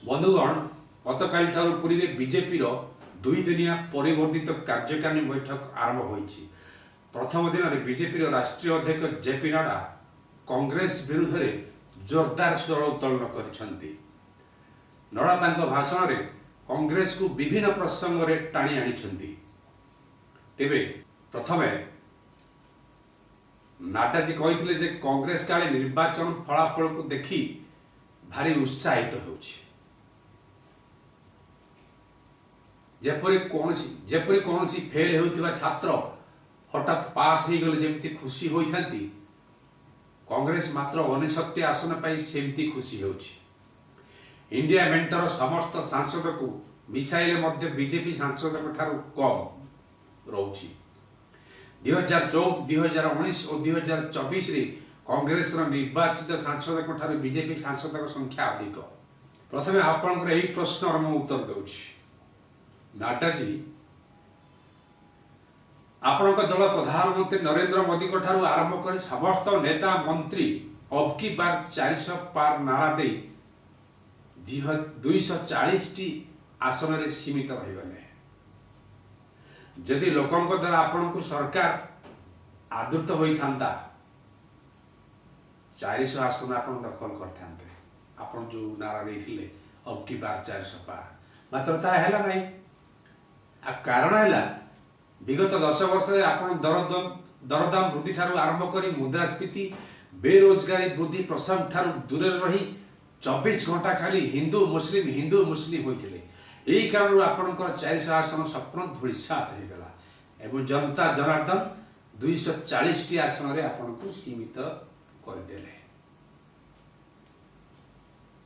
ବନ୍ଧୁଗଣ, ଗତକାଲିଠାରୁ ପୁରୀରେ ବିଜେପିର ଦୁଇଦିନିଆ ପରିବର୍ଦ୍ଧିତ କାର୍ଯ୍ୟକାରିଣୀ ବୈଠକ ଆରମ୍ଭ ହୋଇଛି। ପ୍ରଥମ ଦିନରେ ବିଜେପିର ରାଷ୍ଟ୍ରୀୟ ଅଧ୍ୟକ୍ଷ ଜେପି ନଡ୍ଡା କଂଗ୍ରେସ ବିରୁଦ୍ଧରେ ଜୋରଦାର ସ୍ୱର ଉତ୍ତୋଳନ କରିଛନ୍ତି। ନଡ୍ଡା ତାଙ୍କ ଭାଷଣରେ କଂଗ୍ରେସକୁ ବିଭିନ୍ନ ପ୍ରସଙ୍ଗରେ ଟାଣି ଆଣିଛନ୍ତି। ତେବେ ପ୍ରଥମେ ନାଡ୍ଡାଜୀ କହିଥିଲେ ଯେ କଂଗ୍ରେସ କାଳେ ନିର୍ବାଚନ ଫଳାଫଳକୁ ଦେଖି ଭାରି ଉତ୍ସାହିତ ହେଉଛି, ଯେପରି କୌଣସି ଫେଲ୍ ହେଉଥିବା ଛାତ୍ର ହଠାତ୍ ପାସ୍ ହେଇଗଲେ ଯେମିତି ଖୁସି ହୋଇଥାନ୍ତି, କଂଗ୍ରେସ ମାତ୍ର 99ଟି ଆସନ ପାଇ ସେମିତି ଖୁସି ହେଉଛି। ଇଣ୍ଡିଆ ମେଣ୍ଟର ସମସ୍ତ ସାଂସଦକୁ ମିଶାଇଲେ ମଧ୍ୟ ବିଜେପି ସାଂସଦଙ୍କ ଠାରୁ କମ୍ ରହୁଛି। 2014, 2019 ଓ 2024ରେ କଂଗ୍ରେସର ନିର୍ବାଚିତ ସାଂସଦଙ୍କ ଠାରୁ ବିଜେପି ସାଂସଦଙ୍କ ସଂଖ୍ୟା ଅଧିକ। ପ୍ରଥମେ ଆପଣଙ୍କର ଏହି ପ୍ରଶ୍ନର ମୁଁ ଉତ୍ତର ଦେଉଛି। ନାଡ୍ଡାଜୀ, ଆପଣଙ୍କ ଦଳ ପ୍ରଧାନମନ୍ତ୍ରୀ ନରେନ୍ଦ୍ର ମୋଦୀଙ୍କ ଠାରୁ ଆରମ୍ଭ କରି ସମସ୍ତ ନେତା ମନ୍ତ୍ରୀ ଅବକି ବାର 400 ପାର ନାରା ଦେଇ 240ଟି ଆସନରେ ସୀମିତ ରହିଗଲେ। ଯଦି ଲୋକଙ୍କ ଦ୍ୱାରା ଆପଣଙ୍କୁ ସରକାର ଆଦୃତ ହୋଇଥାନ୍ତା, 400 ଆସନ ଆପଣ ଦଖଲ କରିଥାନ୍ତେ, ଆପଣ ଯେଉଁ ନାରା ଦେଇଥିଲେ ଅବକି ବାର 400 ପାର। ମାତ୍ର ତାହା ହେଲା ନାହିଁ। ଆଉ କାରଣ ହେଲା ବିଗତ 10 ବର୍ଷରେ ଆପଣ ଦରଦାମ ବୃଦ୍ଧି ଠାରୁ ଆରମ୍ଭ କରି ମୁଦ୍ରାସ୍ଫୀତି, ବେରୋଜଗାରୀ ବୃଦ୍ଧି ପ୍ରସଙ୍ଗ ଠାରୁ ଦୂରରେ ରହି 24 ଘଣ୍ଟା ଖାଲି ହିନ୍ଦୁ ମୁସଲିମ ହିନ୍ଦୁ ମୁସଲିମ ହୋଇଥିଲେ। ଏହି କାରଣରୁ ଆପଣଙ୍କର 400 ଆସନ ସ୍ୱପ୍ନ ଧୂଳିସାତ ହୋଇଗଲା ଏବଂ ଜନତା ଜନାର୍ଦ୍ଦନ 240ଟି ଆସନରେ ଆପଣଙ୍କୁ ସୀମିତ କରିଦେଲେ।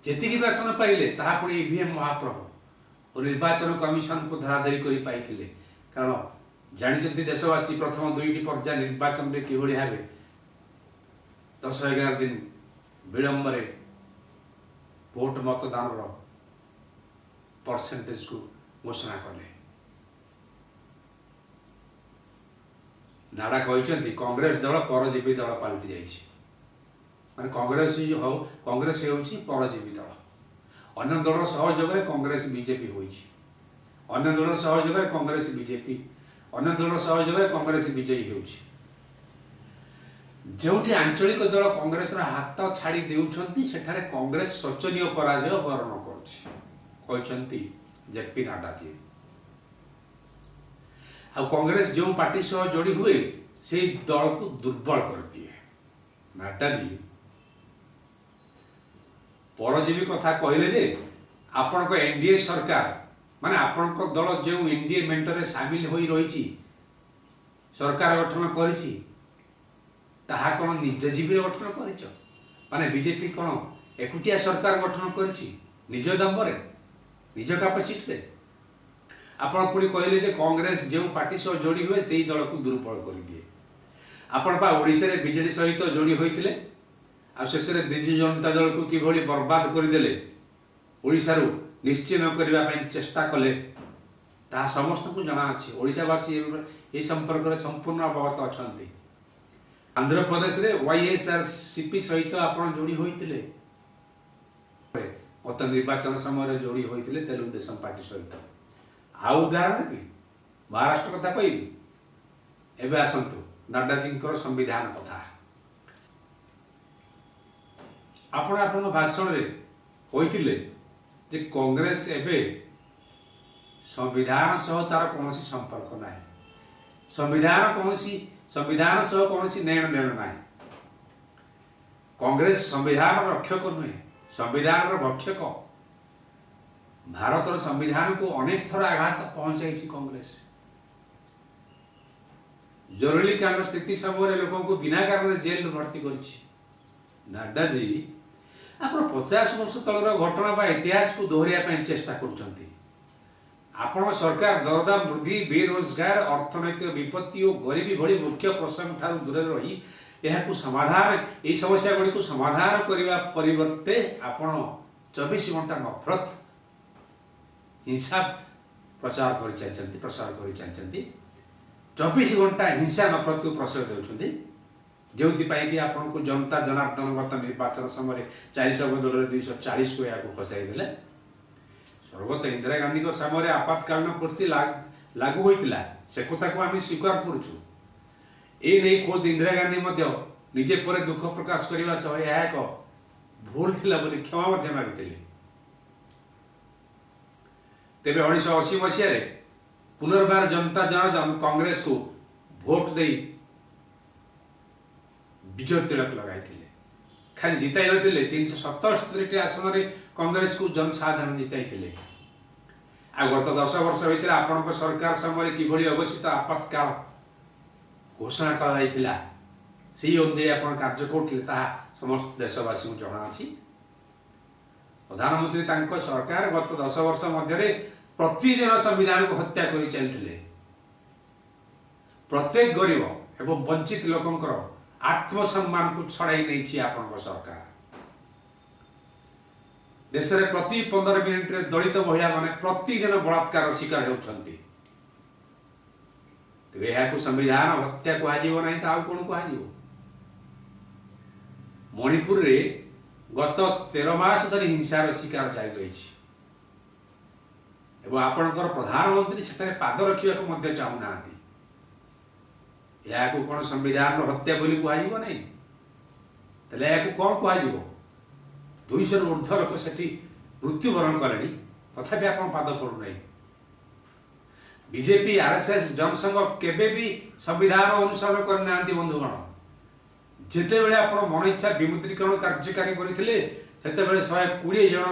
ଯେତିକି ବି ଆସନ ପାଇଲେ ତାହା ପୁଣି ଇଭିଏମ୍ ମହାପ୍ରଭୁ ଓ ନିର୍ବାଚନ କମିଶନଙ୍କୁ ଧରାଧରି କରି ପାଇଥିଲେ। କାରଣ ଜାଣିଛନ୍ତି ଦେଶବାସୀ ପ୍ରଥମ 2ଟି ପର୍ଯ୍ୟାୟ ନିର୍ବାଚନରେ କିଭଳି ଭାବେ 10-11 ଦିନ ବିଳମ୍ବରେ ଭୋଟ ମତଦାନର ପରସେଣ୍ଟେଜକୁ ଘୋଷଣା କଲେ। ନାଡା କହିଛନ୍ତି କଂଗ୍ରେସ ଦଳ ପରଜୀବୀ ଦଳ ପାଲଟି ଯାଇଛି। ମାନେ କଂଗ୍ରେସ ହେଉଛି ପରଜୀବୀ ଦଳ। ଅନ୍ୟ ଦଳର ସହଯୋଗରେ କଂଗ୍ରେସ ବିଜେପି ହୋଇଛି, ଅନ୍ୟ ଦଳର ସହଯୋଗରେ କଂଗ୍ରେସ ବିଜେପି, ଅନ୍ୟ ଦଳର ସହଯୋଗରେ କଂଗ୍ରେସ ବିଜୟୀ ହେଉଛି। ଯେଉଁଠି ଆଞ୍ଚଳିକ ଦଳ କଂଗ୍ରେସର ହାତ ଛାଡ଼ି ଦେଉଛନ୍ତି, ସେଠାରେ କଂଗ୍ରେସ ଶୋଚନୀୟ ପରାଜୟ ବରଣ କରୁଛି, କହିଛନ୍ତି ଜେପି ନାଡ୍ଡାଜୀ। ଆଉ କଂଗ୍ରେସ ଯେଉଁ ପାର୍ଟି ସହ ଯୋଡ଼ି ହୁଏ ସେଇ ଦଳକୁ ଦୁର୍ବଳ କରିଦିଏ। ନାଡ୍ଡାଜୀ ପରଜୀବୀ କଥା କହିଲେ ଯେ ଆପଣଙ୍କ ଏନଡିଏ ସରକାର, ମାନେ ଆପଣଙ୍କ ଦଳ ଯେଉଁ ଏନଡିଏ ମେଣ୍ଟରେ ସାମିଲ ହୋଇ ରହିଛି, ସରକାର ଗଠନ କରିଛି, ତାହା କ'ଣ ନିଜ ଜୀବୀରେ ଗଠନ କରିଛ? ମାନେ ବିଜେପି କ'ଣ ଏକୁଟିଆ ସରକାର ଗଠନ କରିଛି ନିଜ ଦମ୍ବରେ, ନିଜ କାପାସିଟିରେ? ଆପଣ ପୁଣି କହିଲେ ଯେ କଂଗ୍ରେସ ଯେଉଁ ପାର୍ଟି ସହ ଯୋଡ଼ି ହୁଏ ସେଇ ଦଳକୁ ଦୁର୍ବଳ କରିଦିଏ। ଆପଣ ପା ଓଡ଼ିଶାରେ ବିଜେଡି ସହିତ ଯୋଡ଼ି ହୋଇଥିଲେ, ଆଉ ଶେଷରେ ବିଜୁ ଜନତା ଦଳକୁ କିଭଳି ବର୍ବାଦ କରିଦେଲେ, ଓଡ଼ିଶାରୁ ନିଶ୍ଚିହ୍ନ କରିବା ପାଇଁ ଚେଷ୍ଟା କଲେ, ତାହା ସମସ୍ତଙ୍କୁ ଜଣାଅଛି। ଓଡ଼ିଶାବାସୀ ଏ ସମ୍ପର୍କରେ ସମ୍ପୂର୍ଣ୍ଣ ଅବଗତ ଅଛନ୍ତି। ଆନ୍ଧ୍ରପ୍ରଦେଶରେ YSRCP ସହିତ ଆପଣ ଯୋଡ଼ି ହୋଇଥିଲେ, ଗତ ନିର୍ବାଚନ ସମୟରେ ଯୋଡ଼ି ହୋଇଥିଲେ ତେଲୁଗୁ ଦେଶମ ପାର୍ଟି ସହିତ। ଆଉ ଉଦାହରଣ ଦେବି, ମହାରାଷ୍ଟ୍ର କଥା କହିବି। ଏବେ ଆସନ୍ତୁ ନାଡ୍ଡାଜୀଙ୍କର ସମ୍ବିଧାନ କଥା। ଆପଣ ଆପଣଙ୍କ ଭାଷଣରେ କହିଥିଲେ ଯେ କଂଗ୍ରେସ ଏବେ ସମ୍ବିଧାନ ସହ ତାର କୌଣସି ସମ୍ପର୍କ ନାହିଁ, ସମ୍ବିଧାନ ସହ କୌଣସି ନେଣ ଦେଣ ନାହିଁ। କଂଗ୍ରେସ ସମ୍ବିଧାନର ରକ୍ଷକ ନୁହେଁ, ସମ୍ବିଧାନର ଭକ୍ଷକ। ଭାରତର ସମ୍ବିଧାନକୁ ଅନେକ ଥର ଆଘାତ ପହଞ୍ଚାଇଛି କଂଗ୍ରେସ। ଜରୁରୀକାଳୀନ ସ୍ଥିତି ସମୟରେ ଲୋକଙ୍କୁ ବିନା କାରଣରେ ଜେଲରେ ଭର୍ତ୍ତି କରିଛି। ନାଡ୍ଡାଜୀ, ଆପଣ 50 ବର୍ଷ ତଳର ଘଟଣା ବା ଇତିହାସକୁ ଦୋହରାଇବା ପାଇଁ ଚେଷ୍ଟା କରୁଛନ୍ତି। ଆପଣ ସରକାର ଦରଦାମ ବୃଦ୍ଧି, ବେରୋଜଗାର, ଅର୍ଥନୈତିକ ବିପତ୍ତି ଓ ଗରିବୀ ଭଳି ମୁଖ୍ୟ ପ୍ରସଙ୍ଗ ଠାରୁ ଦୂରରେ ରହି ଏହାକୁ ସମାଧାନ, ଏହି ସମସ୍ୟା ଗୁଡ଼ିକୁ ସମାଧାନ କରିବା ପରିବର୍ତ୍ତେ ଆପଣ 24 ଘଣ୍ଟା ନଫରତ, ହିଂସା ପ୍ରଚାର କରିଚାଲିଛନ୍ତି, ପ୍ରସାର କରିଚାଲିଛନ୍ତି। 24 ଘଣ୍ଟା ହିଂସା ନଫରତକୁ ପ୍ରଶ୍ରୟ ଦେଉଛନ୍ତି, ଯେଉଁଥିପାଇଁ କି ଆପଣଙ୍କୁ ଜନତା ଜନାର୍ଦ୍ଦନ ଗତ ନିର୍ବାଚନ ସମୟରେ 400 ବଦଳରେ 240କୁ ଏହାକୁ ଖସାଇ ଦେଲେ। ସ୍ୱର୍ଗତ ଇନ୍ଦିରା ଗାନ୍ଧୀଙ୍କ ସମୟରେ ଆପାତକାଳୀନ ପରିସ୍ଥିତି ଲାଗୁ ହୋଇଥିଲା, ସେ କଥାକୁ ଆମେ ସ୍ୱୀକାର କରୁଛୁ। ଏ ନେଇ ଖୋଦ୍ ଇନ୍ଦିରା ଗାନ୍ଧୀ ମଧ୍ୟ ନିଜେ ପରେ ଦୁଃଖ ପ୍ରକାଶ କରିବା ସହ ଏହା ଏକ ଭୁଲ ଥିଲା ବୋଲି କ୍ଷମା ମଧ୍ୟ ମାଗିଥିଲେ। ତେବେ 1980 ମସିହାରେ ପୁନର୍ବାର ଜନତା ଜନାର୍ଦ୍ଦନ କଂଗ୍ରେସକୁ ଭୋଟ ଦେଇ ବିଜୟ ତିଳକ ଲଗାଇଥିଲେ। ଖାଲି ଜିତାଇ ନଥିଲେ, 377ଟି ଆସନରେ କଂଗ୍ରେସକୁ ଜନସାଧାରଣ ଜିତାଇଥିଲେ। ଆଉ ଗତ 10 ବର୍ଷ ଭିତରେ ଆପଣଙ୍କ ସରକାର ସମୟରେ କିଭଳି ଅଘୋଷିତ ଆପାତକାଳ ଘୋଷଣା କରାଯାଇଥିଲା, ସେହି ଅନୁଯାୟୀ ଆପଣ କାର୍ଯ୍ୟ କରୁଥିଲେ, ତାହା ସମସ୍ତ ଦେଶବାସୀଙ୍କୁ ଜଣାଅଛି। ପ୍ରଧାନମନ୍ତ୍ରୀ ତାଙ୍କ ସରକାର ଗତ 10 ବର୍ଷ ମଧ୍ୟରେ ପ୍ରତିଦିନ ସମ୍ବିଧାନକୁ ହତ୍ୟା କରି ଚାଲିଥିଲେ। ପ୍ରତ୍ୟେକ ଗରିବ ଏବଂ ବଞ୍ଚିତ ଲୋକଙ୍କର ଆତ୍ମସମ୍ମାନକୁ ଛଡ଼ାଇ ନେଇଛି ଆପଣଙ୍କ ସରକାର। ଦେଶରେ ପ୍ରତି 15 ମିନିଟରେ ଦଳିତ ମହିଳାମାନେ ପ୍ରତିଦିନ ବଳାତ୍କାର ଶିକାର ହେଉଛନ୍ତି। ତେବେ ଏହାକୁ ସମ୍ବିଧାନ ହତ୍ୟା କୁହାଯିବ ନାହିଁ ତ ଆଉ କ'ଣ କୁହାଯିବ? ମଣିପୁରରେ ଗତ 13 ମାସ ଧରି ହିଂସାର ଶିକାର ଜାରି ରହିଛି ଏବଂ ଆପଣଙ୍କର ପ୍ରଧାନମନ୍ତ୍ରୀ ସେଠାରେ ପାଦ ରଖିବାକୁ ମଧ୍ୟ ଚାହୁଁନାହାନ୍ତି। ଏହାକୁ କ'ଣ ସମ୍ବିଧାନର ହତ୍ୟା ବୋଲି କୁହାଯିବ ନାହିଁ? ତାହେଲେ ଏହାକୁ କ'ଣ କୁହାଯିବ? 200ରୁ ଉର୍ଦ୍ଧ୍ୱ ଲୋକ ସେଠି ମୃତ୍ୟୁବରଣ କଲେଣି, ତଥାପି ଆପଣ ପାଦ ପଡ଼ୁନାହିଁ। ବିଜେପି, ଆରଏସ୍ଏସ୍, ଜନସଂଘ କେବେ ବି ସମ୍ବିଧାନ ଅନୁସରଣ କରିନାହାନ୍ତି। ବନ୍ଧୁଗଣ, ଯେତେବେଳେ ଆପଣ ମନ ଇଚ୍ଛା ବିମୁଦ୍ରୀକରଣ କାର୍ଯ୍ୟକାରୀ କରିଥିଲେ, ସେତେବେଳେ 120 ଜଣ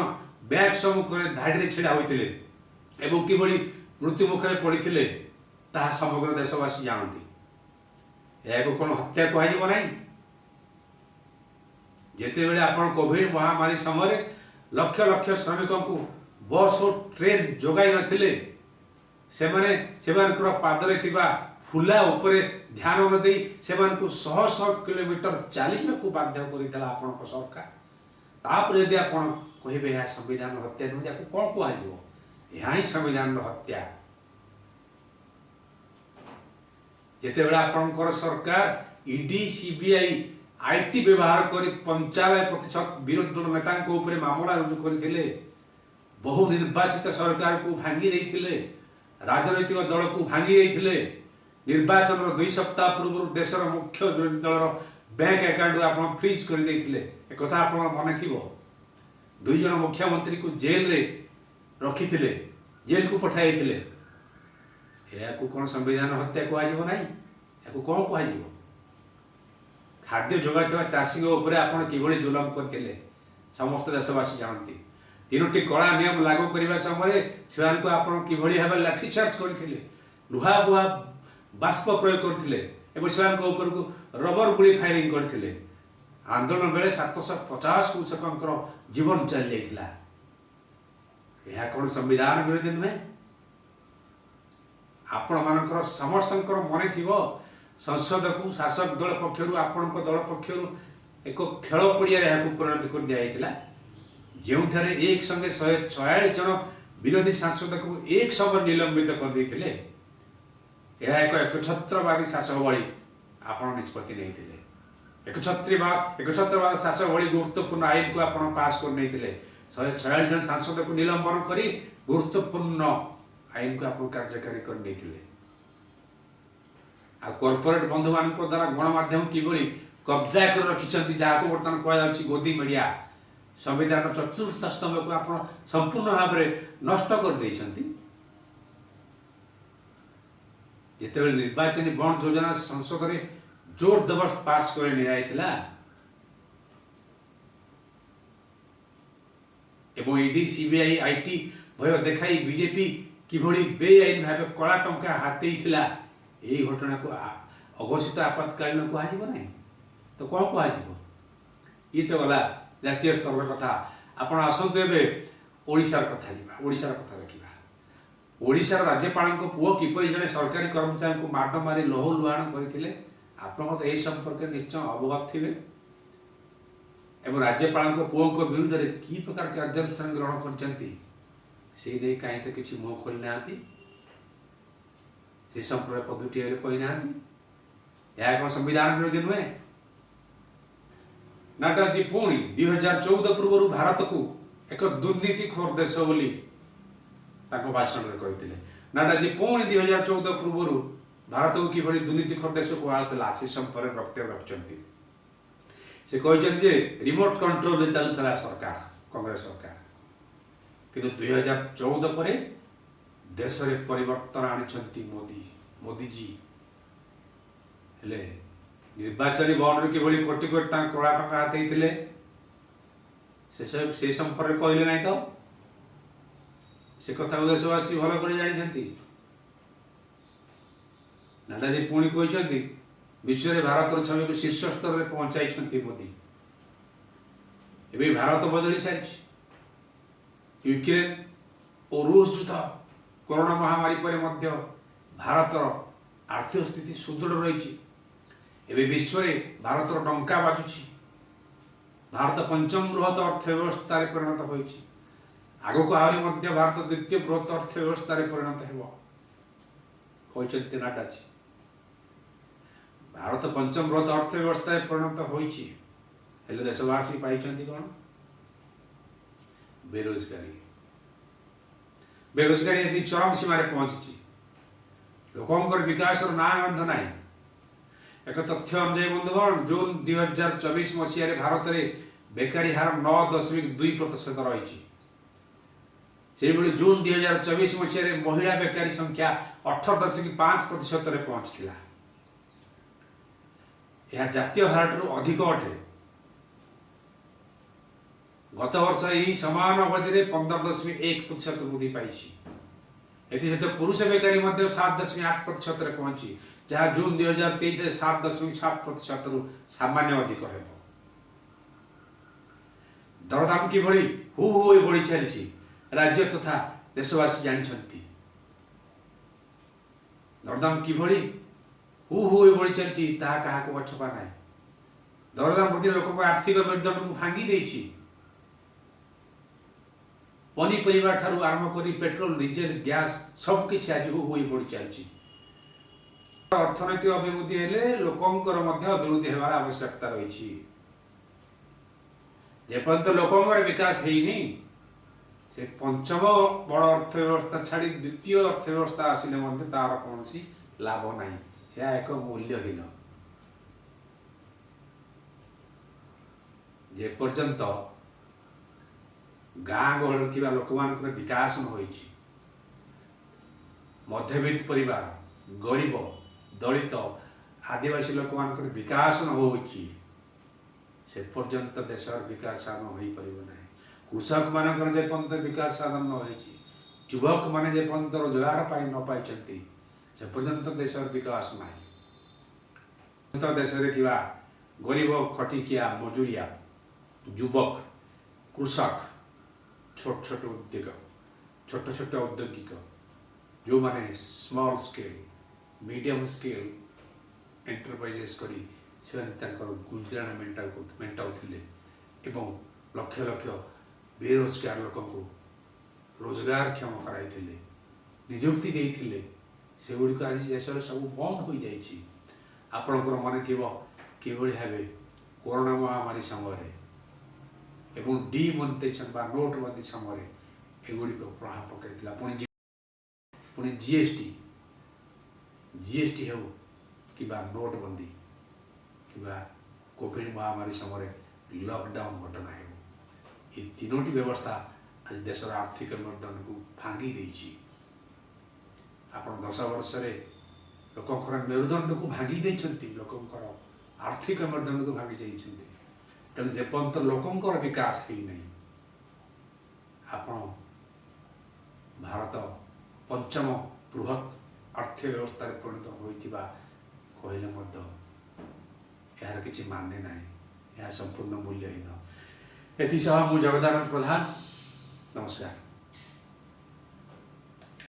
ବ୍ୟାଙ୍କ ସମ୍ମୁଖରେ ଧାଡ଼ିରେ ଛିଡ଼ା ହୋଇଥିଲେ ଏବଂ କିଭଳି ମୃତ୍ୟୁ ମୁଖରେ ପଡ଼ିଥିଲେ ତାହା ସମଗ୍ର ଦେଶବାସୀ ଜାଣନ୍ତି। ଏହାକୁ କ'ଣ ହତ୍ୟା କୁହାଯିବ ନାହିଁ? ଯେତେବେଳେ ଆପଣ କୋଭିଡ ମହାମାରୀ ସମୟରେ ଲକ୍ଷ ଲକ୍ଷ ଶ୍ରମିକଙ୍କୁ ବସ୍ ଓ ଟ୍ରେନ୍ ଯୋଗାଇ ନଥିଲେ, ସେମାନେ ସେମାନଙ୍କର ପାଦରେ ଥିବା ଫୁଲା ଉପରେ ଧ୍ୟାନ ନ ଦେଇ ସେମାନଙ୍କୁ ଶହ ଶହ କିଲୋମିଟର ଚାଲିଯିବାକୁ ବାଧ୍ୟ କରିଥିଲା ଆପଣଙ୍କ ସରକାର। ତାପରେ ଯଦି ଆପଣ କହିବେ ଏହା ସମ୍ବିଧାନ ହତ୍ୟା ନୁହେଁ, ଏହାକୁ କ'ଣ କୁହାଯିବ? ଏହା ହିଁ ସମ୍ବିଧାନର ହତ୍ୟା। ଯେତେବେଳେ ଆପଣଙ୍କର ସରକାର ଇଡି, ସିବିଆଇ, IT ବ୍ୟବହାର କରି 95% ବିରୋଧୀ ଦଳ ନେତାଙ୍କ ଉପରେ ମାମଲା ରୁଜୁ କରିଥିଲେ, ବହୁ ନିର୍ବାଚିତ ସରକାରକୁ ଭାଙ୍ଗି ଦେଇଥିଲେ, ରାଜନୈତିକ ଦଳକୁ ଭାଙ୍ଗି ଦେଇଥିଲେ, ନିର୍ବାଚନର 2 ସପ୍ତାହ ପୂର୍ବରୁ ଦେଶର ମୁଖ୍ୟ ବିରୋଧୀ ଦଳର ବ୍ୟାଙ୍କ ଆକାଉଣ୍ଟକୁ ଆପଣ ଫ୍ରିଜ୍ କରିଦେଇଥିଲେ, ଏକଥା ଆପଣଙ୍କ ମନେ ଥିବ। 2 ଜଣ ମୁଖ୍ୟମନ୍ତ୍ରୀଙ୍କୁ ଜେଲରେ ରଖିଥିଲେ, ଜେଲକୁ ପଠାଇଥିଲେ। ଏହାକୁ କ'ଣ ସମ୍ବିଧାନ ହତ୍ୟା କୁହାଯିବ ନାହିଁ? ଏହାକୁ କ'ଣ କୁହାଯିବ? ଖାଦ୍ୟ ଯୋଗାଇଥିବା ଚାଷୀଙ୍କ ଉପରେ ଆପଣ କିଭଳି ଜୁଲମ କରିଥିଲେ ସମସ୍ତ ଦେଶବାସୀ ଜାଣନ୍ତି। 3ଟି କଳା ନିୟମ ଲାଗୁ କରିବା ସମୟରେ ସେମାନଙ୍କୁ ଆପଣ କିଭଳି ଭାବେ ଲାଠିଚାର୍ଜ କରିଥିଲେ, ଲୁହା ବୁହା ବାଷ୍ପ ପ୍ରୟୋଗ କରିଥିଲେ ଏବଂ ସେମାନଙ୍କ ଉପରକୁ ରବର ଗୁଳି ଫାୟାରିଂ କରିଥିଲେ। ଆନ୍ଦୋଳନ ବେଳେ 750 କୃଷକଙ୍କର ଜୀବନ ଚାଲିଯାଇଥିଲା। ଏହା କ'ଣ ସମ୍ବିଧାନ ବିରୋଧୀ ନୁହେଁ? ଆପଣମାନଙ୍କର ସମସ୍ତଙ୍କର ମନେ ଥିବ, ସଂସଦକୁ ଶାସକ ଦଳ ପକ୍ଷରୁ, ଆପଣଙ୍କ ଦଳ ପକ୍ଷରୁ ଏକ ଖେଳ ପଡ଼ିଆରେ ଏହାକୁ ପରିଣତ କରି ଦିଆଯାଇଥିଲା, ଯେଉଁଠାରେ ଏକ ସଙ୍ଗେ 146 ଜଣ ବିରୋଧୀ ସାଂସଦକୁ ଏକ ସମୟରେ ନିଲମ୍ବିତ କରିଦେଇଥିଲେ। ଏହା ଏକ ଏକଛତ୍ରବାଦୀ ଶାସକ ଭଳି ଆପଣ ନିଷ୍ପତ୍ତି ନେଇଥିଲେ। ଏକଛତ୍ରବାଦ ଶାସକ ଭଳି ଗୁରୁତ୍ୱପୂର୍ଣ୍ଣ ଆଇନକୁ ଆପଣ ପାସ୍ କରିନେଇଥିଲେ। 146 ଜଣ ସାଂସଦକୁ ନିଲମ୍ବନ କରି ଗୁରୁତ୍ୱପୂର୍ଣ୍ଣ ଆଇନକୁ ଆପଣ କାର୍ଯ୍ୟକାରୀ କରିନେଇଥିଲେ। ଆଉ କର୍ପୋରେଟ ବନ୍ଧୁମାନଙ୍କ ଦ୍ୱାରା ଗଣମାଧ୍ୟମ କିଭଳି କବ୍ଜା କରି ରଖିଛନ୍ତି, ଯାହାକୁ ବର୍ତ୍ତମାନ କୁହାଯାଉଛି ଗୋଦି ମିଡ଼ିଆ, ସମ୍ବିଧାନର ଚତୁର୍ଥ ସ୍ତମ୍ଭକୁ ଆପଣ ସମ୍ପୂର୍ଣ୍ଣ ଭାବରେ ନଷ୍ଟ କରିଦେଇଛନ୍ତି। ଯେତେବେଳେ ନିର୍ବାଚନୀ ବଣ୍ଡ ଯୋଜନା ସଂସଦରେ ଜୋର ଜବରଦସ୍ତ ପାସ୍ କରି ନିଆଯାଇଥିଲା ଏବଂ ଇଡି, ସିବିଆଇ, IT ଭୟ ଦେଖାଇ ବିଜେପି କିଭଳି ବେଆଇନ ଭାବେ କଳା ଟଙ୍କା ହାତେଇଥିଲା, ଏହି ଘଟଣାକୁ ଅଘୋଷିତ ଆପାତକାଳୀନ କୁହାଯିବ ନାହିଁ ତ କ'ଣ କୁହାଯିବ? ଇଏ ତ ଗଲା ଜାତୀୟ ସ୍ତରର କଥା। ଆପଣ ଆସନ୍ତୁ ଏବେ ଓଡ଼ିଶାର କଥା ଯିବା, ଓଡ଼ିଶାର କଥା ଦେଖିବା। ଓଡ଼ିଶାର ରାଜ୍ୟପାଳଙ୍କ ପୁଅ କିପରି ଜଣେ ସରକାରୀ କର୍ମଚାରୀଙ୍କୁ ମାଡ଼ ମାରି ଲହୁ ଲୁହାଣ କରିଥିଲେ, ଆପଣ ତ ଏହି ସମ୍ପର୍କରେ ନିଶ୍ଚୟ ଅବଗତ ଥିବେ। ଏବଂ ରାଜ୍ୟପାଳଙ୍କ ପୁଅଙ୍କ ବିରୁଦ୍ଧରେ କି ପ୍ରକାର କାର୍ଯ୍ୟାନୁଷ୍ଠାନ ଗ୍ରହଣ କରିଛନ୍ତି ସେଇ ନେଇ କାହିଁ ତ କିଛି ମୁହଁ ଖୋଲି ନାହାନ୍ତି, ସେ ସମ୍ପର୍କରେ ପଦୁଟିଏ ହେଲେ କହିନାହାନ୍ତି। ଏହା କ'ଣ ସମ୍ବିଧାନ ବିରୋଧୀ ନୁହେଁ? ନାଟାଜୀ ପୁଣି 2014 ପୂର୍ବରୁ ଭାରତକୁ ଏକ ଦୁର୍ନୀତିଖୋର ଦେଶ ବୋଲି ତାଙ୍କ ଭାଷଣରେ କହିଥିଲେ। ନଡ୍ଡାଜୀ ପୁଣି 2014 ପୂର୍ବରୁ ଭାରତକୁ କିଭଳି ଦୁର୍ନୀତି ଦେଶ କୁହାଯାଉଥିଲା, ସେ ସମ୍ପର୍କରେ ବକ୍ତବ୍ୟ ରଖିଛନ୍ତି। ସେ କହିଛନ୍ତି ଯେ ରିମୋଟ କଣ୍ଟ୍ରୋଲରେ ଚାଲୁଥିଲା ସରକାର, କଂଗ୍ରେସ ସରକାର, କିନ୍ତୁ 2014 ପରେ ଦେଶରେ ପରିବର୍ତ୍ତନ ଆଣିଛନ୍ତି ମୋଦିଜୀ। ହେଲେ ନିର୍ବାଚନୀ ବଣ୍ଡରୁ କିଭଳି କୋଟି କୋଟି ଟଙ୍କା କଳା ଟଙ୍କା ହାତେଇଥିଲେ, ସେ ସମ୍ପର୍କରେ କହିଲେ ନାହିଁ ତ? ସେ କଥାକୁ ଦେଶବାସୀ ଭଲ କରି ଜାଣିଛନ୍ତି। ନଡ୍ଡାଜୀ ପୁଣି କହିଛନ୍ତି, ବିଶ୍ୱରେ ଭାରତର ଛବିକୁ ଶୀର୍ଷ ସ୍ତରରେ ପହଞ୍ଚାଇଛନ୍ତି ମୋଦି। ଏବେ ଭାରତ ବଦଳି ସାରିଛି। ୟୁକ୍ରେନ ଓ ରୁଷ ଯୁଦ୍ଧ, କରୋନା ମହାମାରୀ ପରେ ମଧ୍ୟ ଭାରତର ଆର୍ଥିକ ସ୍ଥିତି ସୁଦୃଢ଼ ରହିଛି। ଏବେ ବିଶ୍ୱରେ ଭାରତର ଡଙ୍କା ବାଜୁଛି। ଭାରତ ପଞ୍ଚମ ବୃହତ ଅର୍ଥ ବ୍ୟବସ୍ଥାରେ ପରିଣତ ହୋଇଛି। ଆଗକୁ ଆହୁରି ମଧ୍ୟ ଭାରତ ଦ୍ୱିତୀୟ ବୃହତ ଅର୍ଥ ବ୍ୟବସ୍ଥାରେ ପରିଣତ ହେବ, କହିଛନ୍ତି ନଡ୍ଡାଜୀ। ଭାରତ ପଞ୍ଚମ ବୃହତ ଅର୍ଥ ବ୍ୟବସ୍ଥାରେ ପରିଣତ ହୋଇଛି, ହେଲେ ଦେଶବାସୀ ପାଇଛନ୍ତି କ'ଣ? ବେରୋଜଗାରୀ। ବେରୋଜଗାରୀ ଆଜି ଚରମ ସୀମାରେ ପହଞ୍ଚିଛି। ଲୋକଙ୍କର ବିକାଶର ନାଁ ଗନ୍ଧ ନାହିଁ। ଏକ ତଥ୍ୟ ଅନୁଯାୟୀ ବନ୍ଧୁଗଣ, ଜୁନ 2024 ମସିହାରେ ଭାରତରେ ବେକାରୀ ହାର 9.2% ରହିଛି। ସେହିଭଳି ଜୁନ 2024 ମସିହାରେ ମହିଳା ବେକାରୀ ସଂଖ୍ୟା 18.5%ରେ ପହଞ୍ଚିଥିଲା। ଏହା ଜାତୀୟ ହାରଠାରୁ ଅଧିକ ଅଟେ। ଗତ ବର୍ଷ ଏହି ସମାନ ଅବଧିରେ 15.1% ବୃଦ୍ଧି ପାଇଛି। ଏଥିସହିତ ପୁରୁଷ ବେକାରୀ ମଧ୍ୟ 7.8%ରେ ପହଞ୍ଚି, ଯାହା ଜୁନ 2023ରେ 7.7%ରୁ ସାମାନ୍ୟ ଅଧିକ ହେବ। ଦରଦାମ କିଭଳି ହୁ ହୁ ହୋଇ ବଢ଼ି ଚାଲିଛି, ରାଜ୍ୟ ତଥା ଦେଶବାସୀ ଜାଣିଛନ୍ତି। ଦରଦାମ କିଭଳି ହୁ ହୁ ହୋଇ ବଢ଼ି ଚାଲିଛି, ତାହା କାହାକୁ ଅଛପା ନାହିଁ। ଦରଦାମ ପ୍ରତି ଲୋକଙ୍କ ଆର୍ଥିକ ମେରୁଦଣ୍ଡକୁ ଭାଙ୍ଗି ଦେଇଛି। ପନିପରିବା ଠାରୁ ଆରମ୍ଭ କରି ପେଟ୍ରୋଲ, ଡିଜେଲ, ଗ୍ୟାସ୍ ସବୁକିଛି ଆଜି ହୁ ହୋଇ ବଢ଼ି ଚାଲିଛି। ଅର୍ଥନୈତିକ ଅଭିବୃଦ୍ଧି ହେଲେ ଲୋକଙ୍କର ମଧ୍ୟ ଅଭିବୃଦ୍ଧି ହେବାର ଆବଶ୍ୟକତା ରହିଛି। ଯେପର୍ଯ୍ୟନ୍ତ ଲୋକଙ୍କର ବିକାଶ ହେଇନି, ସେ ପଞ୍ଚମ ବଡ଼ ଅର୍ଥ ବ୍ୟବସ୍ଥା ଛାଡ଼ି ଦ୍ୱିତୀୟ ଅର୍ଥ ବ୍ୟବସ୍ଥା ଆସିଲେ ମଧ୍ୟ ତାର କୌଣସି ଲାଭ ନାହିଁ। ଏହା ଏକ ମୂଲ୍ୟହୀନ। ଯେପର୍ଯ୍ୟନ୍ତ ଗାଁ ଗହଳିରେ ଥିବା ଲୋକମାନଙ୍କର ବିକାଶ ନ ହୋଇଛି, ମଧ୍ୟବିତ୍ତ ପରିବାର, ଗରିବ, ଦଳିତ, ଆଦିବାସୀ ଲୋକମାନଙ୍କର ବିକାଶ ନ ହୋଇଛି, ସେ ପର୍ଯ୍ୟନ୍ତ ଦେଶର ବିକାଶ ସାଧନ ହୋଇପାରିବ ନାହିଁ। କୃଷକମାନଙ୍କର ଯେପର୍ଯ୍ୟନ୍ତ ବିକାଶ ସାଧନ ନ ହୋଇଛି, ଯୁବକମାନେ ଯେପର୍ଯ୍ୟନ୍ତ ରୋଜଗାର ପାଇ ନ ପାଇଛନ୍ତି, ସେ ପର୍ଯ୍ୟନ୍ତ ଦେଶର ବିକାଶ ନାହିଁ। ଦେଶରେ ଥିବା ଗରିବ, ଖଟିକିଆ, ମଜୁରିଆ, ଯୁବକ, କୃଷକ, ଛୋଟ ଛୋଟ ଉଦ୍ୟୋଗ, ଛୋଟ ଛୋଟ ଔଦ୍ୟୋଗିକ, ଯେଉଁମାନେ small scale, medium scale enterprises କରି ସେମାନେ ତାଙ୍କର ଗୁଜୁରାଣ ମେଣ୍ଟାଉଥିଲେ ଏବଂ ଲକ୍ଷ ଲକ୍ଷ ବେରୋଜଗାର ଲୋକଙ୍କୁ ରୋଜଗାରକ୍ଷମ କରାଇଥିଲେ, ନିଯୁକ୍ତି ଦେଇଥିଲେ, ସେଗୁଡ଼ିକ ଆଜି ଦେଶରେ ସବୁ ବନ୍ଦ ହୋଇଯାଇଛି। ଆପଣଙ୍କର ମନେ ଥିବ କିଭଳି ଭାବେ କରୋନା ମହାମାରୀ ସମୟରେ ଏବଂ ଡିମନିଟାଇଜେସନ୍ ବା ନୋଟବନ୍ଦୀ ସମୟରେ ଏଗୁଡ଼ିକ ପ୍ରଭାବ ପକାଇଥିଲା। ପୁଣି ଜିଏସ୍ଟି ହେଉ କିମ୍ବା ନୋଟବନ୍ଦୀ କିମ୍ବା କୋଭିଡ଼ ମହାମାରୀ ସମୟରେ ଲକଡାଉନ୍ ଘଟଣା ହେଉ, ଏ ତିନୋଟି ବ୍ୟବସ୍ଥା ଆଜି ଦେଶର ଆର୍ଥିକ ମେରୁଦଣ୍ଡକୁ ଭାଙ୍ଗି ଦେଇଛି। ଆପଣ 10 ବର୍ଷରେ ଲୋକଙ୍କର ମେରୁଦଣ୍ଡକୁ ଭାଙ୍ଗି ଦେଇଛନ୍ତି, ଲୋକଙ୍କର ଆର୍ଥିକ ମେରୁଦଣ୍ଡକୁ ଭାଙ୍ଗି ଦେଇଛନ୍ତି। ତେଣୁ ଯେପର୍ଯ୍ୟନ୍ତ ଲୋକଙ୍କର ବିକାଶ ହେଇନାହିଁ, ଆପଣ ଭାରତ ପଞ୍ଚମ ବୃହତ୍ ଅର୍ଥ ବ୍ୟବସ୍ଥାରେ ପରିଣତ ହୋଇଥିବା କହିଲେ ମଧ୍ୟ ଏହାର କିଛି ମାନେ ନାହିଁ। ଏହା ସମ୍ପୂର୍ଣ୍ଣ ମୂଲ୍ୟହୀନ। ଏଥିସହ ମୁଁ ଜଗଦାନନ୍ଦ ପ୍ରଧାନ, ନମସ୍କାର।